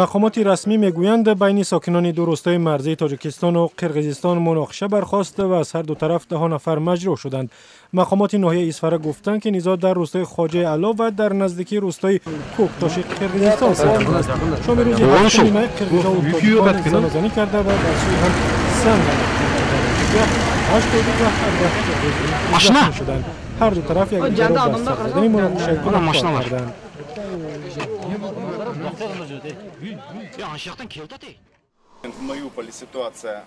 Мақомоти расмӣ мегӯянд, байни сокинони ду рӯстои марзии Тоҷикистону Қирғизистон муноқиша бархост ва аз ҳар ду тараф даҳо нафар маҷрӯҳ шуданд. Мақомоти ноҳияи Исфара гуфтанд, ки низоъ дар рӯстои Хоҷаи Ало ва дар наздикии рӯстои Кӯктоши Қирғизистон сар шудааст. Шоми рӯзи 8 май қирғизову тоҷикон занозанӣ карда ва дар сӯи ҳам санг андохтанд. Дар натиҷа 8 тоҷик ва 17 қирғиз захмӣ шуданд. Ҳар ду тараф якдигарро ба сар задани муноқиша гунаҳкор карданд. В Мариуполе ситуация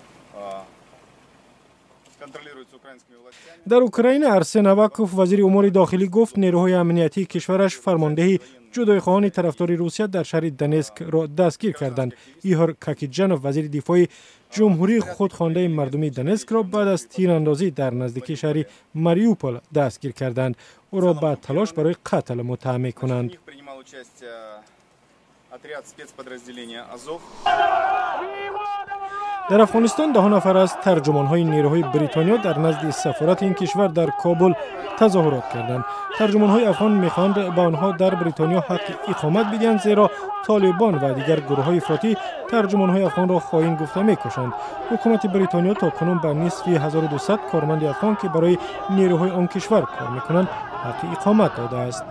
контролируется украинскими властями. Дар Украина Арсен Аваков, вазири умури дохилӣ, гуфт, нерӯҳои амниятии кишвараш фармондеҳи ҷудоихоҳони тарафдори Русия дар шаҳри Донецкро дастгир карданд. Иҳор Какиҷанов, вазири дифои ҷумҳурии худхондаи мардумии Донецкро баъд аз тирандозӣ дар наздикии шаҳри Мариупол дастгир карданд. Ӯро ба талош барои қатл муттаҳам мекунанд. Принимал участие отряд спецподразделения «Азов». Дар Афғонистон даҳо нафар аз тарҷумонҳои нерӯҳои Бритониё дар назди сафорати ин кишвар дар Кобул тазоҳурот карданд. Тарҷумонҳои афғон мехоҳанд ба онҳо дар Бритониё ҳаққи иқомат бидиҳанд, зеро Толибон ва дигар гурӯҳҳои ифротӣ тарҷумонҳои афғонро хоин гуфта мекушанд. Ҳукумати Бритониё то кунун ба нисфи 1200 корманди афғон, ки барои нерӯҳои он кишвар кор мекунанд, ҳаққи иқомат додааст.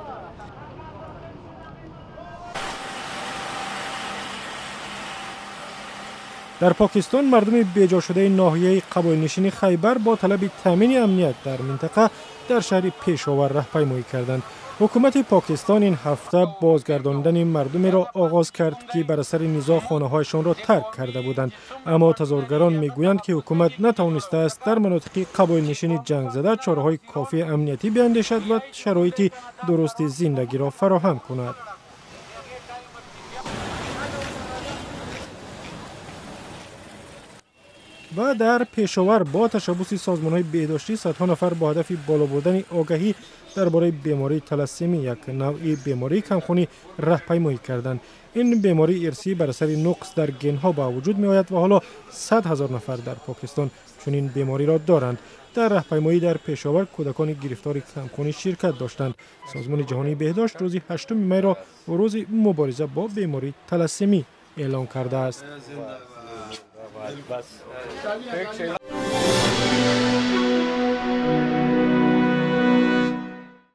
Дар Покистон мардуми беҷошудаи ноҳияи қабоилнишини Хайбар бо талаби таъмини амният дар минтақа дар шаҳри Пешовар раҳпаймоӣ карданд. Ҳукумати Покистон ин ҳафта бозгардонидани мардумеро оғоз кард, ки бар асари низоъ хонаҳояшонро тарк карда буданд. Аммо тазоҳургарон мегӯянд, ки ҳукумат натавонистааст дар манотиқи қабоилнишини ҷангзада чораҳои кофии амниятӣ биандешад ва шароити дурусти зиндагиро фароҳам кунад. Ва дар Пешовар бо ташаббуси созмонҳои беҳдоштӣ садҳо нафар бо ҳадафи боло бурдани огаҳӣ дар бораи бемории талассемӣ, як навъи бемории камхунӣ, раҳпаймоӣ карданд. Ин бемории ирсӣ бар асари нуқс дар генҳо ба вуҷуд меояд ва ҳоло 100 000 нафар дар Покистон чунин бемориро доранд. Дар раҳпаймоӣ дар Пешовар кӯдакони гирифтори камхунӣ ширкат доштанд. Созмони ҷаҳонии беҳдошт рӯзи 8 майро рӯзи мубориза бо бемории талассемӣ эълон кардааст. بس.